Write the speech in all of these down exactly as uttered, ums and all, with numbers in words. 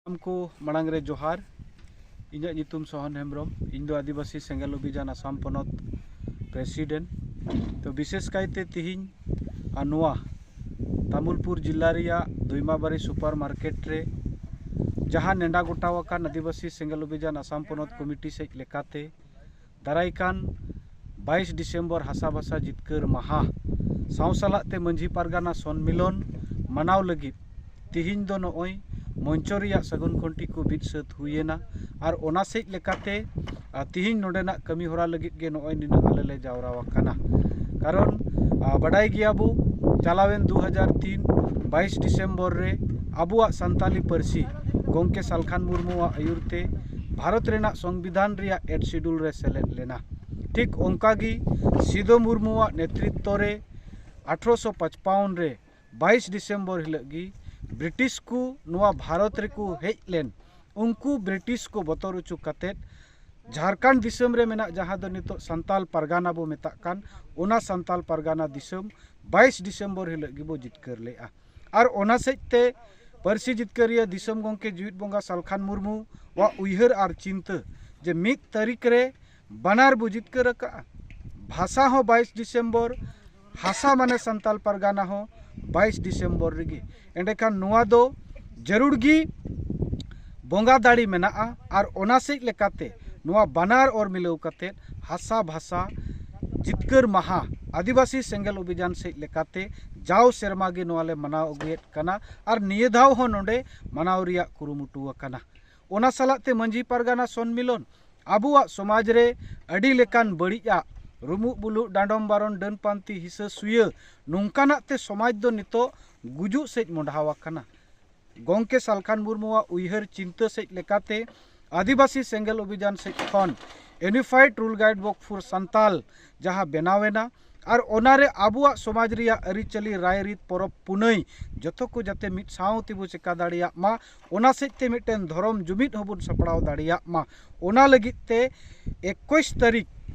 ᱥᱟᱱᱟᱢ ᱠᱚ ᱢᱟᱲᱟᱝ ᱨᱮ ᱡᱚᱦᱟᱨ᱾ ᱤᱧᱟᱹᱜ ᱧᱩᱛᱩᱢ ᱥᱚᱦᱚᱱ ᱦᱮᱢᱵᱨᱚᱢ᱾ ᱤᱧ ᱫᱚ ᱟᱹᱫᱤᱵᱟᱹᱥᱤ ᱥᱮᱸᱜᱮᱞ ᱚᱵᱷᱤᱡᱟᱱ ᱟᱥᱟᱢ ᱯᱚᱱᱚᱛ ᱯᱨᱮᱥᱤᱰᱮᱱᱴ᱾ ᱛᱚ ᱵᱤᱥᱮᱥ ᱠᱟᱭᱛᱮ ᱛᱤᱦᱤᱧ ᱟᱨ ᱱᱚᱣᱟ ᱛᱟᱢᱩᱞᱯᱩᱨ ᱡᱤᱞᱟ ᱨᱮᱭᱟᱜ ᱫᱩᱭᱢᱟᱵᱟᱨᱤ ᱥᱩᱯᱟᱨ ᱢᱟᱨᱠᱮᱴ ᱨᱮ ᱡᱟᱦᱟᱸ ᱱᱮᱰᱟ ᱜᱚᱴᱟᱣ ᱟᱠᱟᱱ ᱟᱹᱫᱤᱵᱟᱹᱥᱤ ᱥᱮᱸᱜᱮᱞ ᱚᱵᱷᱤᱡᱟᱱ ᱟᱥᱟᱢ ᱯᱚᱱᱚᱛ ᱠᱚᱢᱤᱴᱤ ᱥᱮᱫ ᱞᱮᱠᱟᱛᱮ ᱫᱟᱨᱟᱭ ᱠᱟᱱ ᱵᱟᱭᱤᱥ ᱰᱤᱥᱮᱢᱵᱚᱨ ᱦᱟᱥᱟ ᱵᱷᱟᱥᱟ ᱡᱤᱛᱠᱟᱹᱨ ᱢᱟᱦᱟ ᱥᱟᱶ ᱥᱟᱞᱟᱜ ᱛᱮ ᱢᱟᱹᱡᱷᱤ ᱯᱟᱨᱜᱟᱱᱟ ᱥᱚᱱᱢᱤᱞᱚᱱ ᱢᱟᱱᱟᱣ ᱞᱟᱹᱜᱤᱫ ᱛᱤᱦᱤᱧ ᱫᱚ ᱱᱚᱜᱼᱚᱭ ᱢᱚᱧᱪᱚ ᱨᱮᱭᱟᱜ ᱥᱟᱹᱜᱩᱱ ᱠᱷᱩᱱᱴᱤ ᱠᱚ ᱵᱤᱫ ᱥᱟᱹᱛ ᱦᱩᱭᱮᱱᱟ᱾ ᱟᱨ ᱚᱱᱟ ᱥᱮᱡ ᱞᱮᱠᱟᱛᱮ, ᱟᱨ ᱛᱤᱦᱤᱧ ᱱᱚᱰᱮᱱᱟᱜ ᱠᱟᱹᱢᱤ ᱦᱚᱨᱟ ᱞᱟᱹᱜᱤᱫ ᱜᱮ ᱱᱚᱜᱼᱚᱭ ᱱᱤᱱᱟᱹᱜ ᱟᱞᱮ ᱞᱮ ᱡᱟᱣᱨᱟ ᱟᱠᱟᱱᱟ᱾ ᱠᱟᱨᱚᱱ, ᱟᱨ ᱵᱟᱰᱟᱭ ᱜᱮᱭᱟᱵᱚ, ᱪᱟᱞᱟᱣᱮᱱ ᱫᱩ ᱦᱟᱡᱟᱨ ᱛᱤᱱ ᱵᱟᱭᱤᱥ ᱰᱤᱥᱮᱢᱵᱚᱨ ᱨᱮ ᱟᱵᱚᱣᱟᱜ ᱥᱟᱱᱛᱟᱞᱤ ᱯᱟᱹᱨᱥᱤ ᱜᱚᱢᱠᱮ ᱥᱟᱞᱠᱷᱟᱱ ᱢᱩᱨᱢᱩᱣᱟᱜ ᱟᱹᱭᱩᱨ ᱛᱮ ᱵᱷᱟᱨᱚᱛ ᱨᱮᱱᱟᱜ ᱥᱚᱝᱵᱤᱫᱷᱟᱱ ᱨᱮᱭᱟᱜ ᱮᱰ ᱥᱤᱰᱩᱞ ᱨᱮ ᱥᱮᱞᱮᱫ ᱞᱮᱱᱟ᱾ ᱴᱷᱤᱠ ᱚᱱᱠᱟᱜᱮ ᱥᱤᱫᱚ ᱢᱩᱨᱢᱩᱣᱟᱜ ᱱᱮᱛᱨᱤᱛᱛᱚ ᱨᱮ ᱟᱴᱷᱨᱚᱥᱚ ᱯᱟᱸᱪᱯᱟᱣᱚᱱ ᱨᱮ ᱵᱟᱭᱤᱥ ᱰᱤᱥᱮᱢᱵᱚᱨ ᱦᱤᱞᱳᱜ ᱜᱮ ᱵᱨᱤᱴᱤᱥ ᱠᱚ ᱱᱚᱣᱟ ᱵᱷᱟᱨᱚᱛ ᱨᱮᱠᱚ ᱦᱮᱡ ᱞᱮᱱ, ᱩᱱᱠᱩ ᱵᱨᱤᱴᱤᱥ ᱠᱚ ᱵᱚᱛᱚᱨ ᱦᱚᱪᱚ ᱠᱟᱛᱮᱫ ᱡᱷᱟᱲᱠᱷᱚᱸᱰ ᱫᱤᱥᱚᱢ ᱨᱮ ᱢᱮᱱᱟᱜ, ᱡᱟᱦᱟᱸ ᱫᱚ ᱱᱤᱛᱚᱜ ᱥᱟᱱᱛᱟᱞ ᱯᱟᱨᱜᱟᱱᱟ ᱵᱚ ᱢᱮᱛᱟᱜ ᱠᱟᱱ, ᱚᱱᱟ ᱥᱟᱱᱛᱟᱞ ᱯᱟᱨᱜᱟᱱᱟ ᱫᱤᱥᱚᱢ ᱵᱟᱭᱤᱥ ᱰᱤᱥᱮᱢᱵᱚᱨ ᱦᱤᱞᱳᱜ ᱜᱮᱵᱚ ᱡᱤᱛᱠᱟᱹᱨ ᱞᱮᱫᱼᱟ᱾ ᱟᱨ ᱚᱱᱟ ᱥᱮᱡ ᱛᱮ ᱯᱟᱹᱨᱥᱤ ᱡᱤᱛᱠᱟᱹᱨᱤᱭᱟᱹ ᱫᱤᱥᱚᱢ ᱜᱚᱢᱠᱮ ᱡᱤᱣᱤᱫ ᱵᱚᱸᱜᱟ ᱥᱟᱞᱠᱷᱟᱱ ᱢᱩᱨᱢᱩᱣᱟᱜ ᱩᱭᱦᱟᱹᱨ ᱟᱨ ᱪᱤᱱᱛᱟᱹ ᱡᱮ ᱢᱤᱫ ᱛᱟᱹᱨᱤᱠᱷ ᱨᱮ ᱵᱟᱱᱟᱨ ᱵᱚ ᱡᱤᱛᱠᱟᱹᱨ ᱟᱠᱟᱫᱼᱟ, ᱵᱷᱟᱥᱟ ᱦᱚᱸ ᱵᱟᱭᱤᱥ ᱰᱤᱥᱮᱢᱵᱚᱨ, ᱦᱟᱥᱟ ᱢᱟᱱᱮ ᱥᱟᱱᱛᱟᱞ ᱯᱟᱨᱜᱟᱱᱟ ᱦᱚᱸ ᱵᱟᱭᱤᱥ ᱰᱤᱥᱮᱢᱵᱚᱨ ᱨᱮᱜᱮ᱾ ᱮᱸᱰᱮᱠᱷᱟᱱ ᱱᱚᱣᱟ ᱫᱚ ᱡᱟᱹᱨᱩᱲ ᱜᱮ ᱵᱚᱸᱜᱟ ᱫᱟᱲᱮ ᱢᱮᱱᱟᱜᱼᱟ᱾ ᱟᱨ ᱚᱱᱟ ᱥᱮᱡ ᱞᱮᱠᱟᱛᱮ ᱱᱚᱣᱟ ᱵᱟᱱᱟᱨ ᱚᱨ ᱢᱤᱞᱟᱹᱣ ᱠᱟᱛᱮ ᱦᱟᱥᱟ ᱵᱷᱟᱥᱟ ᱡᱤᱛᱠᱟᱹᱨ ᱢᱟᱦᱟ ᱟᱹᱫᱤᱵᱟᱹᱥᱤ ᱥᱮᱸᱜᱮᱞ ᱚᱵᱷᱤᱡᱟᱱ ᱥᱮᱡ ᱞᱮᱠᱟᱛᱮ ᱡᱟᱣ ᱥᱮᱨᱢᱟ ᱜᱮ ᱱᱚᱣᱟ ᱞᱮ ᱢᱟᱱᱟᱣ ᱟᱹᱜᱩᱭᱮᱫ ᱠᱟᱱᱟ᱾ ᱟᱨ ᱱᱤᱭᱟᱹ ᱫᱷᱟᱣ ᱦᱚᱸ ᱱᱚᱰᱮ ᱢᱟᱱᱟᱣ ᱨᱮᱭᱟᱜ ᱠᱩᱨᱩᱢᱩᱴᱩ ᱟᱠᱟᱱᱟ᱾ ᱚᱱᱟ ᱥᱟᱞᱟᱜ ᱛᱮ ᱢᱟᱹᱡᱷᱤ ᱯᱟᱨᱜᱟᱱᱟ ᱥᱚᱱᱢᱤᱞᱚᱱ ᱟᱵᱚᱣᱟᱜ ᱥᱚᱢᱟᱡᱽ ᱨᱮ ᱟᱹᱰᱤ ᱞᱮᱠᱟᱱ ᱵᱟᱹᱲᱤᱡᱟᱜ, ᱨᱩᱢᱩᱜ ᱵᱩᱞᱩᱜ, ᱰᱟᱸᱰᱚᱢ ᱵᱟᱨᱚᱱ, ᱰᱟᱹᱱ ᱯᱟᱱᱛᱤ, ᱦᱤᱥᱟᱹ ᱥᱩᱭᱟᱹ, ᱱᱚᱝᱠᱟᱱᱟᱜ ᱛᱮ ᱥᱚᱢᱟᱡᱽ ᱫᱚ ᱱᱤᱛᱚᱜ ᱜᱩᱡᱩᱜ ᱥᱮᱡ ᱢᱚᱸᱰᱷᱟᱣ ᱟᱠᱟᱱᱟ᱾ ᱜᱚᱢᱠᱮ ᱥᱟᱞᱠᱷᱟᱱ ᱢᱩᱨᱢᱩᱣᱟᱜ ᱩᱭᱦᱟᱹᱨ ᱪᱤᱱᱛᱟᱹ ᱥᱮᱡ ᱞᱮᱠᱟᱛᱮ ᱟᱹᱫᱤᱵᱟᱹᱥᱤ ᱥᱮᱸᱜᱮᱞ ᱚᱵᱷᱤᱡᱟᱱ ᱥᱮᱡ ᱠᱷᱚᱱ Unified Rule Guide Book for Santal ᱡᱟᱦᱟᱸ ᱵᱮᱱᱟᱣ ᱮᱱᱟ, ᱟᱨ ᱚᱱᱟᱨᱮ ᱟᱵᱚᱣᱟᱜ ᱥᱚᱢᱟᱡᱽ ᱨᱮᱭᱟᱜ ᱟᱹᱨᱤᱪᱟᱹᱞᱤ, ᱨᱟᱭᱨᱤᱛ, ᱯᱚᱨᱚᱵᱽ ᱯᱩᱱᱟᱹᱭ ᱡᱚᱛᱚ ᱠᱚ ᱡᱟᱛᱮ ᱢᱤᱫ ᱥᱟᱶ ᱛᱮᱵᱚ ᱪᱮᱠᱟ ᱫᱟᱲᱮᱭᱟᱜ ᱢᱟ, ᱚᱱᱟ ᱥᱮᱡ ᱛᱮ ᱢᱤᱫᱴᱮᱱ ᱫᱷᱚᱨᱚᱢ ᱡᱩᱢᱤᱫ ᱦᱚᱸᱵᱚᱱ ᱥᱟᱯᱲᱟᱣ ᱫᱟᱲᱮᱭᱟᱜ ᱢᱟ, ᱚᱱᱟ ᱞᱟᱹᱜᱤᱫ ᱛᱮ ᱮᱠᱩᱥ ᱛᱟᱹᱨᱤᱠᱷ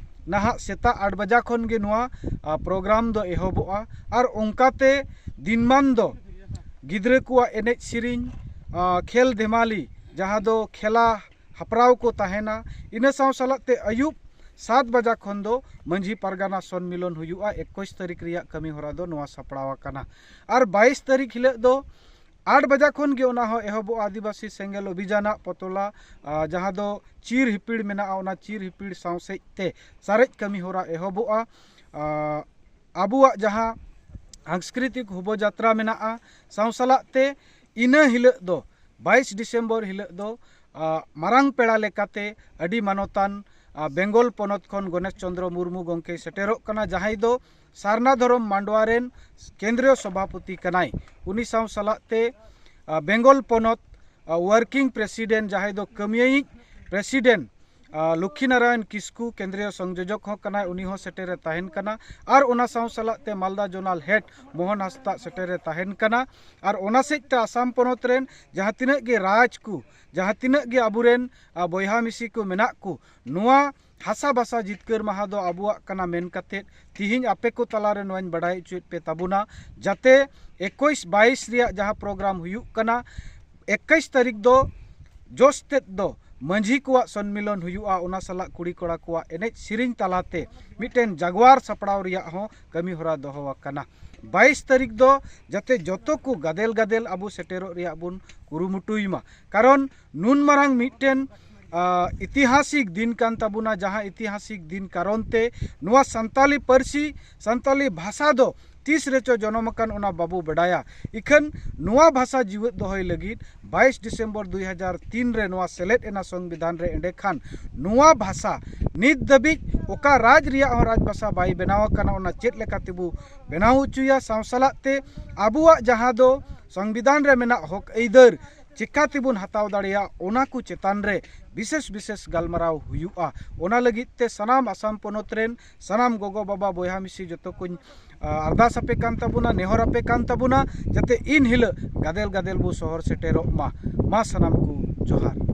ᱱᱟᱦᱟᱜ ᱥᱮᱛᱟᱜ ᱟᱴ ᱵᱟᱡᱟ ᱠᱷᱚᱱ ᱜᱮ ᱱᱚᱣᱟ, ᱟ, ᱯᱨᱳᱜᱨᱟᱢ ᱫᱚ ᱮᱦᱚᱵᱚᱜᱼᱟ᱾ ᱟᱨ ᱚᱱᱠᱟᱛᱮ ᱫᱤᱱᱢᱟᱱ ᱫᱚ ᱜᱤᱫᱽᱨᱟᱹ ᱠᱚᱣᱟᱜ ᱮᱱᱮᱡ ᱥᱮᱨᱮᱧ, ᱠᱷᱮᱞ ᱫᱷᱮᱢᱟᱞᱤ, ᱡᱟᱦᱟᱸ ᱫᱚ ᱠᱷᱮᱞᱟ ᱦᱟᱯᱲᱟᱣ ᱠᱚ ᱛᱟᱦᱮᱱᱟ᱾ ᱤᱱᱟᱹ ᱥᱟᱶ ᱥᱟᱞᱟᱜ ᱛᱮ ᱟᱹᱭᱩᱵ ᱥᱟᱛ ᱵᱟᱡᱟ ᱠᱷᱚᱱ ᱫᱚ ᱢᱟᱹᱡᱷᱤ ᱯᱟᱨᱜᱟᱱᱟ ᱥᱚᱱᱢᱤᱞᱚᱱ ᱦᱩᱭᱩᱜᱼᱟ᱾ ᱮᱠᱩᱥ ᱛᱟᱹᱨᱤᱠᱷ ᱨᱮᱭᱟᱜ ᱠᱟᱹᱢᱤ ᱦᱚᱨᱟ ᱫᱚ ᱱᱚᱣᱟ ᱥᱟᱯᱲᱟᱣ ᱟᱠᱟᱱᱟ᱾ ᱟᱨ ᱵᱟᱭᱤᱥ ᱛᱟᱹᱨᱤᱠᱷ ᱦᱤᱞᱳᱜ ᱫᱚ ᱟᱴ ᱵᱟᱡᱟ ᱠᱷᱚᱱ ᱜᱮ ᱚᱱᱟ ᱦᱚᱸ ᱮᱦᱚᱵᱚᱜᱼᱟ᱾ ᱟᱹᱫᱤᱵᱟᱹᱥᱤ ᱥᱮᱸᱜᱮᱞ ᱚᱵᱷᱤᱡᱟᱱᱟᱜ ᱯᱚᱛᱚᱞᱟ, ᱟᱨ ᱡᱟᱦᱟᱸ ᱫᱚ ᱪᱤᱨ ᱦᱤᱯᱤᱲ ᱢᱮᱱᱟᱜᱼᱟ, ᱚᱱᱟ ᱪᱤᱨ ᱦᱤᱯᱤᱲ ᱥᱟᱶ ᱥᱮᱡ ᱛᱮ ᱥᱟᱨᱮᱡ ᱠᱟᱹᱢᱤ ᱦᱚᱨᱟ ᱮᱦᱚᱵᱚᱜᱼᱟ᱾ ᱟᱨ ᱟᱵᱚᱣᱟᱜ ᱡᱟᱦᱟᱸ ᱥᱟᱝᱥᱠᱨᱤᱛᱤᱠ ᱦᱚᱵᱚ ᱡᱟᱛᱨᱟ ᱢᱮᱱᱟᱜᱼᱟ, ᱥᱟᱶ ᱥᱟᱞᱟᱜ ᱛᱮ ᱤᱱᱟᱹ ᱦᱤᱞᱳᱜ ᱫᱚ, ᱵᱟᱭᱤᱥ ᱰᱤᱥᱮᱢᱵᱚᱨ ᱦᱤᱞᱳᱜ ᱫᱚ, ᱟᱨ ᱢᱟᱨᱟᱝ ᱯᱮᱲᱟ ᱞᱮᱠᱟᱛᱮ ᱟᱹᱰᱤ ᱢᱟᱱᱚᱛᱟᱱ, ᱟᱨ ᱵᱮᱝᱜᱚᱞ ᱯᱚᱱᱚᱛ ᱠᱷᱚᱱ ᱜᱚᱱᱮᱥ ᱪᱚᱸᱫᱽᱨᱚ ᱢᱩᱨᱢᱩ ᱜᱚᱢᱠᱮᱭ ᱥᱮᱴᱮᱨᱚᱜ ᱠᱟᱱᱟ, ᱡᱟᱦᱟᱸᱭ ᱫᱚ ᱥᱟᱨᱱᱟ ᱫᱷᱚᱨᱚᱢ ᱢᱟᱰᱣᱟ ᱨᱮᱱ ᱠᱮᱱᱫᱨᱤᱭᱚ ᱥᱚᱵᱷᱟᱯᱚᱛᱤ ᱠᱟᱱᱟᱭ᱾ ᱩᱱᱤ ᱥᱟᱶ ᱥᱟᱞᱟᱜ ᱛᱮ, ᱟᱨ ᱵᱮᱝᱜᱚᱞ ᱯᱚᱱᱚᱛ, ᱟᱨ ᱣᱟᱨᱠᱤᱝ ᱯᱨᱮᱥᱤᱰᱮᱱᱴ, ᱡᱟᱦᱟᱸᱭ ᱫᱚ ᱠᱟᱹᱢᱤᱭᱟᱹᱭᱤᱡ ᱯᱨᱮᱥᱤᱰᱮᱱᱴ, ᱟᱨ ᱞᱚᱠᱠᱷᱤ ᱱᱟᱨᱟᱭᱚᱱ ᱠᱤᱥᱠᱩ ᱠᱮᱱᱫᱨᱤᱭᱚ ᱥᱚᱝᱡᱳᱡᱚᱠ ᱦᱚᱸ ᱠᱟᱱᱟᱭ, ᱩᱱᱤ ᱦᱚᱸ ᱥᱮᱴᱮᱨᱮ ᱛᱟᱦᱮᱱ ᱠᱟᱱᱟ᱾ ᱟᱨ ᱚᱱᱟ ᱥᱟᱶ ᱥᱟᱞᱟᱜ ᱛᱮ ᱢᱟᱞᱫᱟ ᱡᱳᱱᱟᱞ ᱦᱮᱰ ᱢᱳᱦᱚᱱ ᱦᱟᱸᱥᱫᱟ ᱥᱮᱴᱮᱨᱮ ᱛᱟᱦᱮᱱ ᱠᱟᱱᱟ᱾ ᱟᱨ ᱚᱱᱟ ᱥᱮᱡ ᱛᱮ ᱟᱥᱟᱢ ᱯᱚᱱᱚᱛ ᱨᱮᱱ ᱡᱟᱦᱟᱸ ᱛᱤᱱᱟᱹᱜ ᱜᱮ ᱨᱟᱡᱽ ᱠᱚ, ᱡᱟᱦᱟᱸ ᱛᱤᱱᱟᱹᱜ ᱜᱮ ᱟᱵᱚᱨᱮᱱ, ᱟᱨ ᱵᱚᱭᱦᱟ ᱢᱤᱥᱤ ᱠᱚ ᱢᱮᱱᱟᱜ ᱠᱚ, ᱱᱚᱣᱟ ᱦᱟᱥᱟ ᱵᱷᱟᱥᱟ ᱡᱤᱛᱠᱟᱹᱨ ᱢᱟᱦᱟ ᱫᱚ ᱟᱵᱚᱣᱟᱜ ᱠᱟᱱᱟ ᱢᱮᱱ ᱠᱟᱛᱮᱫ ᱛᱤᱦᱤᱧ ᱟᱯᱮ ᱠᱚ ᱛᱟᱞᱟᱨᱮ ᱱᱚᱣᱟᱧ ᱵᱟᱰᱟᱭ ᱦᱚᱪᱚᱭᱮᱫ ᱯᱮ ᱛᱟᱵᱚᱱᱟ, ᱡᱟᱛᱮ ᱮᱠᱩᱥ ᱵᱟᱭᱤᱥ ᱨᱮᱭᱟᱜ ᱡᱟᱦᱟᱸ ᱯᱨᱳᱜᱨᱟᱢ ᱦᱩᱭᱩᱜ ᱠᱟᱱᱟ, ᱮᱠᱩᱥ ᱛᱟᱹᱨᱤᱠᱷ ᱫᱚ ᱡᱚᱥ ᱛᱮᱫ ᱫᱚ ᱢᱟᱹᱡᱷᱤ ᱠᱚᱣᱟᱜ ᱥᱚᱱᱢᱤᱞᱚᱱ ᱦᱩᱭᱩᱜᱼᱟ, ᱚᱱᱟ ᱥᱟᱞᱟᱜ ᱠᱩᱲᱤ ᱠᱚᱲᱟ ᱠᱚᱣᱟᱜ ᱮᱱᱮᱡ ᱥᱮᱨᱮᱧ ᱛᱟᱞᱟᱛᱮ ᱢᱤᱫᱴᱮᱱ ᱡᱟᱜᱽᱣᱟᱨ ᱥᱟᱯᱲᱟᱣ ᱨᱮᱭᱟᱜ ᱦᱚᱸ ᱠᱟᱹᱢᱤ ᱦᱚᱨᱟ ᱫᱚᱦᱚ ᱟᱠᱟᱱᱟ᱾ ᱵᱟᱭᱤᱥ ᱛᱟᱹᱨᱤᱠᱷ ᱫᱚ ᱡᱟᱛᱮ ᱡᱚᱛᱚ ᱠᱚ ᱜᱟᱫᱮᱞ ᱜᱟᱫᱮᱞ ᱟᱵᱚ ᱥᱮᱴᱮᱨᱚᱜ ᱨᱮᱭᱟᱜ ᱵᱚᱱ ᱠᱩᱨᱩᱢᱩᱴᱩᱭ ᱢᱟ, ᱠᱟᱨᱚᱱ ᱱᱩᱱ ᱢᱟᱨᱟᱝ ᱢᱤᱫᱴᱮᱱ, ᱟᱸ, ᱤᱛᱤᱦᱟᱥᱤᱠ ᱫᱤᱱ ᱠᱟᱱ ᱛᱟᱵᱚᱱᱟ, ᱡᱟᱦᱟᱸ ᱤᱛᱤᱦᱟᱥᱤᱠ ᱫᱤᱱ ᱠᱟᱨᱚᱱ ᱛᱮ ᱱᱚᱣᱟ ᱥᱟᱱᱛᱟᱞᱤ ᱯᱟᱹᱨᱥᱤ, ᱥᱟᱱᱛᱟᱞᱤ ᱵᱷᱟᱥᱟ ᱫᱚ ᱛᱤᱥ ᱨᱮᱪᱚ ᱡᱚᱱᱚᱢ ᱟᱠᱟᱱ, ᱚᱱᱟ ᱵᱟᱵᱚ ᱵᱟᱰᱟᱭᱟ᱾ ᱤᱠᱷᱟᱹᱱ ᱱᱚᱣᱟ ᱵᱷᱟᱥᱟ ᱡᱤᱣᱮᱫ ᱫᱚᱦᱚᱭ ᱞᱟᱹᱜᱤᱫ ᱵᱟᱭᱤᱥ ᱰᱤᱥᱮᱢᱵᱚᱨ ᱫᱩᱭ ᱦᱟᱡᱟᱨ ᱛᱤᱱ ᱨᱮ ᱱᱚᱣᱟ ᱥᱮᱞᱮᱫ ᱮᱱᱟ ᱥᱚᱝᱵᱤᱫᱷᱟᱱ ᱨᱮ᱾ ᱮᱸᱰᱮᱠᱷᱟᱱ ᱱᱚᱣᱟ ᱵᱷᱟᱥᱟ ᱱᱤᱛ ᱫᱷᱟᱹᱵᱤᱡ ᱚᱠᱟ ᱨᱟᱡᱽ ᱨᱮᱭᱟᱜ ᱦᱚᱸ ᱨᱟᱡᱽ ᱵᱷᱟᱥᱟ ᱵᱟᱭ ᱵᱮᱱᱟᱣ ᱟᱠᱟᱱᱟ, ᱚᱱᱟ ᱪᱮᱫ ᱞᱮᱠᱟ ᱛᱮᱵᱚ ᱵᱮᱱᱟᱣ ᱦᱚᱪᱚᱭᱟ, ᱥᱟᱶ ᱥᱟᱞᱟᱜ ᱛᱮ ᱟᱵᱚᱣᱟᱜ ᱡᱟᱦᱟᱸ ᱫᱚ ᱥᱚᱝᱵᱤᱫᱷᱟᱱ ᱨᱮ ᱢᱮᱱᱟᱜ ᱦᱚᱠ ᱟᱹᱭᱫᱟᱹᱨ ᱪᱮᱠᱟ ᱛᱮᱵᱚᱱ ᱦᱟᱛᱟᱣ ᱫᱟᱲᱮᱭᱟᱜ, ᱚᱱᱟ ᱠᱚ ᱪᱮᱛᱟᱱ ᱨᱮ ᱵᱤᱥᱮᱥ ᱵᱤᱥᱮᱥ ᱜᱟᱞᱢᱟᱨᱟᱣ ᱦᱩᱭᱩᱜᱼᱟ᱾ ᱚᱱᱟ ᱞᱟᱹᱜᱤᱫ ᱛᱮ ᱥᱟᱱᱟᱢ ᱟᱥᱟᱢ ᱯᱚᱱᱚᱛ ᱨᱮᱱ ᱥᱟᱱᱟᱢ ᱜᱚᱜᱚ ᱵᱟᱵᱟ ᱵᱚᱭᱦᱟ ᱢᱤᱥᱤ ᱡᱚᱛᱚ ᱠᱚᱧ, ᱟ, ᱟᱨᱫᱟᱥ ᱟᱯᱮ ᱠᱟᱱ ᱛᱟᱵᱚᱱᱟ, ᱱᱮᱦᱚᱨ ᱟᱯᱮ ᱠᱟᱱ ᱛᱟᱵᱚᱱᱟ, ᱡᱟᱛᱮ ᱤᱱ ᱦᱤᱞᱳᱜ ᱜᱟᱫᱮᱞ ᱜᱟᱫᱮᱞ ᱵᱚ ᱥᱚᱦᱚᱨ ᱥᱮᱴᱮᱨᱚᱜ ᱢᱟ᱾ ᱢᱟ ᱥᱟᱱᱟᱢ ᱠᱚ ᱡᱚᱦᱟᱨ᱾